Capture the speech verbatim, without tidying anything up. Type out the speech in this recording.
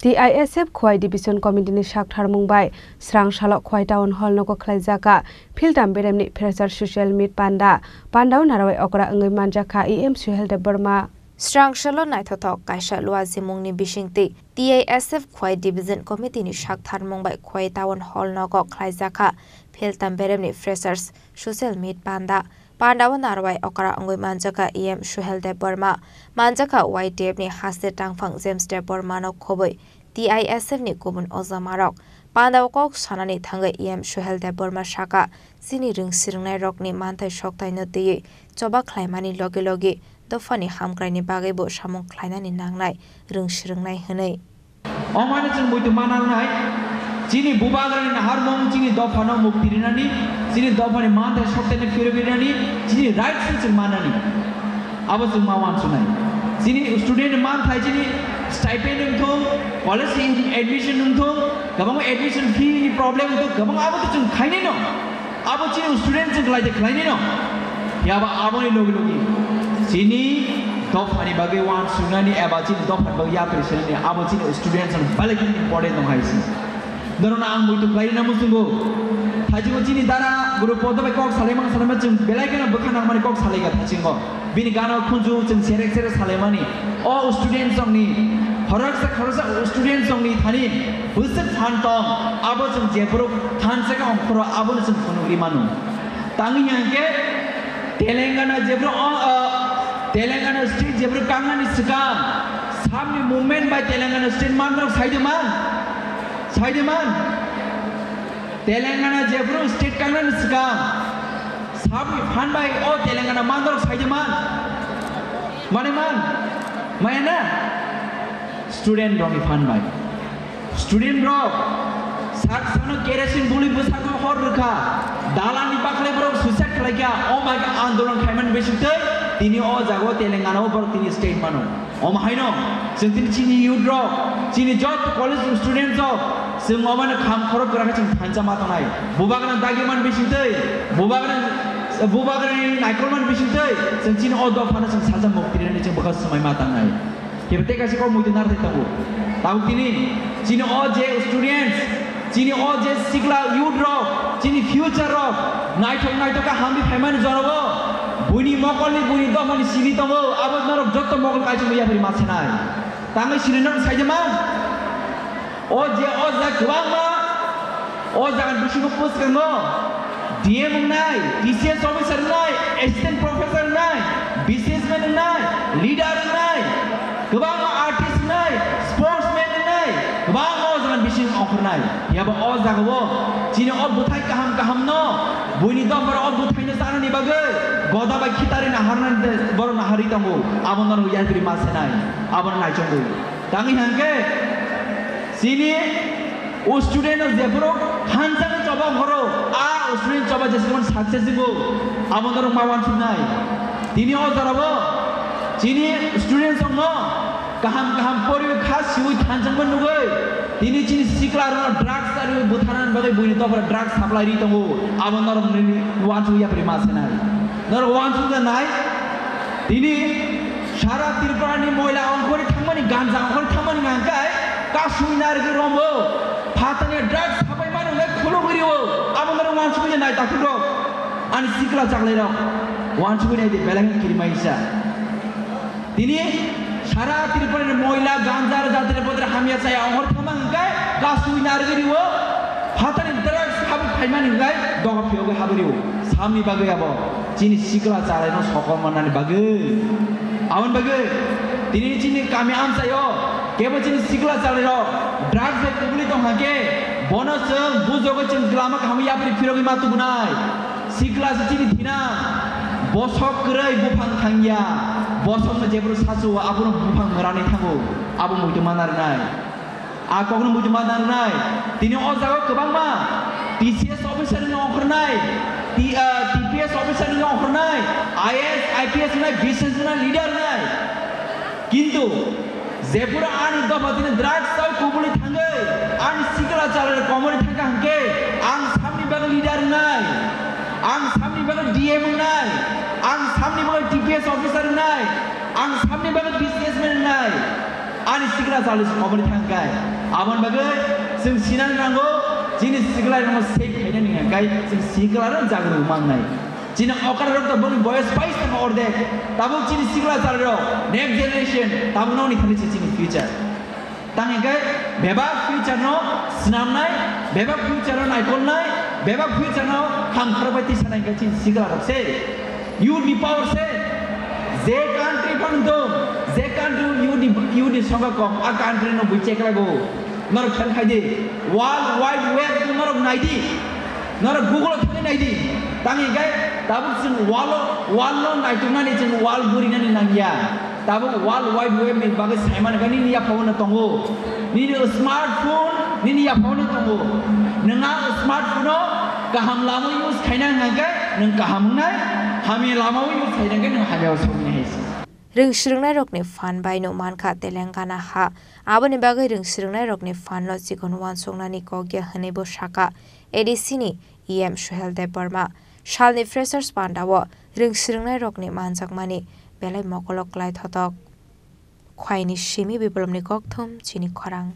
T I S F Khowai Division Committee ni saktharmung bai srang salo Khowai Town Hall nogo khlaijak kha Philtam Beremni Fresher Social Meet Panda. Pandao narwai okra wngwi manjak kha E M Suhel Debbarma. Srang salo naithothok kaisa luajimungni bisingtwi T I S F Khowai Division Committee ni saktharmung bai Khowai Town Hall nogo khlaijak kha Philtam Beremni Freshers Social Meet Panda. Pandao narwai okra wngwi manjak kha E M Suhel Debbarma, manjak kha Y T F ni haste tangphang James Debbarma no khobwi T I S F ni kubun ojamarok. Pandao kok sanani thangwi E M Suhel Debbarma sakha, chini rwng swrwngnairokni manthai soktaino twiwi choba khlaimani logi logi dophani hamkraini bagwibo samung khlainani nangnai rwng swrwngnai hwnwi. Omani chwng muitu manangnai, chini bubagrani naharmung chini dophano mukti rinani, chini dophani manthai soktaino phirogwi rinani, chini rights no chwng manani. Abo chwng ma uansuknai. Chini student manthai chini stipend wngthung, college admission wngthung, kwbangma admission fee ni problem wngthung, kwbangma abo to chwng khainai no. Abo chini student chwng khlai de khlainai no. Phiya ba aboni logi logi chini dophani bagwi uansuknani eba chini dophani bagwi yapri sinani abo chini student chwng belai kheno important tong hai se. Norokno ang muitu khlai rina muchungo. Thaichungo chini dara guru podo bai kok salai mang salai ma chwng belai kheno bwkha nangmani kok salai ga thaichungo. Bini gana khunju chwng serek serek salaimani. O student songni, khoroksa khoroksa student songni thani bwswk phan tong, abo chwng jephuru thansa khe ongkhoro abono chwng phunugwi mano. Tangwi hwnkhe Telangana jephuru o, o, Telangana state jephuru kangnani swkang, samni movement bai Telangana state manrok saide man? Saide man? Telangana jephuru state kangnani swkang, Saboni phan bai o Telangana mandarok saide man? Mane man? Maya na? Student rokni phan bai. Student rok sak sano kerosene buli bwsakno hor rwkha. Dalani bakhre borok suicide khlaikha. O mai khe andolon khaimani bisingtwi tini o jaga o Telangana o borok tini state mano. Omo haino chwng tini chini youth rok, chini joto college student rok, chwng omo no kham khorok kwrak khe chwng thansa ma tongnai. Bubagrang dagi man bisingtwi, bubagrang, bubagrang naikolman bisingtwi, chwng chini o dophano chwng salsa mukti rwnani chwng bwkha swmai ma tangnai. Kebo tei kaisa kok muitu narwk tongo. Tabuk tini chini o je students, chini o je sikla youth rok, chini future rok, naithok naithok khe hamwi phaimani jorogo, buini mokolni, buini dophani sini tongo, abo norok joto mokol kaisa muya phari ma senai. Tangwi sini norok saide man? O je o ja kwbangma, o jaga bisingo bwskango D M wngnai, T C S officer wngnai, assistant professor wngnai, businessman wngnai, leader wngnai, kwbangma artist wngnai, sportsman wngnai, kwbangma o jaga bising ongkhornai. Phiya ba o jaga o chini o bwthai kaham kaham no, buini dophar o bwthai no chanani bagwi goda bai khitari naharnani borok naharwi tongo. Abo norok yapri ma senai, abo no naichomwi. Tangwi hwnkhe chini o student rok jephuru thansa ni choba horo, a o student choba jesukmani success wngo, abo norok ma uansuknai. Tini o jorao chini students rokno kaham kaham poriwi kha siwi thanjakma nugwi, tini chini sikla rokno drugs charwi butharnani bagwi buini dophar drugs supply ri tongo, abo norok nini uansuk yapri ma senai. Norok uansuk nai, tini Sara Tripura ni moila ongkhorwi thangmani, ganja ongkhorwi thangmani hwnkhai kasui narwgwi rombo, phatani drugs sapai mano hwnkhai khulugwi rio, abo norok uansugwi nai takhukrok, ani sikla chaklairok, uansugwi nai di belai khe kirima hisa. Tini sara Tripura ni moila, ganja, jatri potri hamya chaya ongkhor thangma hwnkhai kasui narwgwi rio, phatani drugs sabai phaimani hwnkhai doga phiyogwi habwi rio, samni bagwi abo. Chini sikla chalaino sokol mannani bagwi. Aboni bagwi tini chini kami amchaio kebo chini sikla chalairok drugs bai kubuli tongkha khe bono chwng bujogo chwng lama kaham yapri phirogwi ma tubunai. Sikla se chini thina bosok kwrwi buphang thangya. Bosokno jephuru sachu abono buphang mwranwi thango. Abo muitu mana rwnai. A kokno muitu ma nangnai. Tini o jaga kwbangma T C S officer ni ongkhornai, T, ah, T P S officer ni ongkhornai, I A S, I P S wngnai, B C S wngnai, leader wngnai. Kintu jephuru ani dopha tini drugs o kubuli thangwi ani sikla chalai komori thangkha hwnkhe ang samni bagwi leader wngnai, ang samni bagwi D M wngnai, ang samni bagwi T P S officer wngnai, ang samni bagwi businessman wngnai. Ani sikla chali se komori thang kai. Abon bagwi chwng sinang nango, chini sikla rokno save khainani hwnkhe chwng sikla rok jagru mangnai. Chini okra rok to boni boyos pai tong ordek. Tabuk chini sikla chali rok, next generation, tabuk nokni thani se chini future. Tang hwnkhe bebak future no swnamnai, bebak future no naikolnai, bebak future no hamkhrok bai tisanai hwnkhe chini sikla rok se. Youth ni power se, je country phano dong, je country youth ni, youth ni songkha kom, a country no bui cheklago. Norok khen khai di, World Wide Web no norok nai di, norok Google o thangwi nai di. Tang hwnkhe tabuk chwng wall o, wall no naituknani chwng wall gurinani nangya. Tabuk World Wide Web ni bagwi saimani khe nini yaphao no tongo. Nini smartphone nini yaphao no tongo. Nwng a smartphone no kaham lama use khaina hwnkhe nwng kaham wngnai, hamya lama use khaina hwnkhe nwng hamya o soknai hai se. Rwng swrwngnairokni phan bai no mankha Telangana ha. Aboni bagwi rwng swrwngnairokni phan no chikon uansuknani kok ya hwnwi bo sakha A D C ni E M Suhel Debbarma. Salni freshers pandao rwng swrwngnairokni manjakmani belai mokolo kwlai thotok. Khwaini simi Biplobni kokthum chini khorang.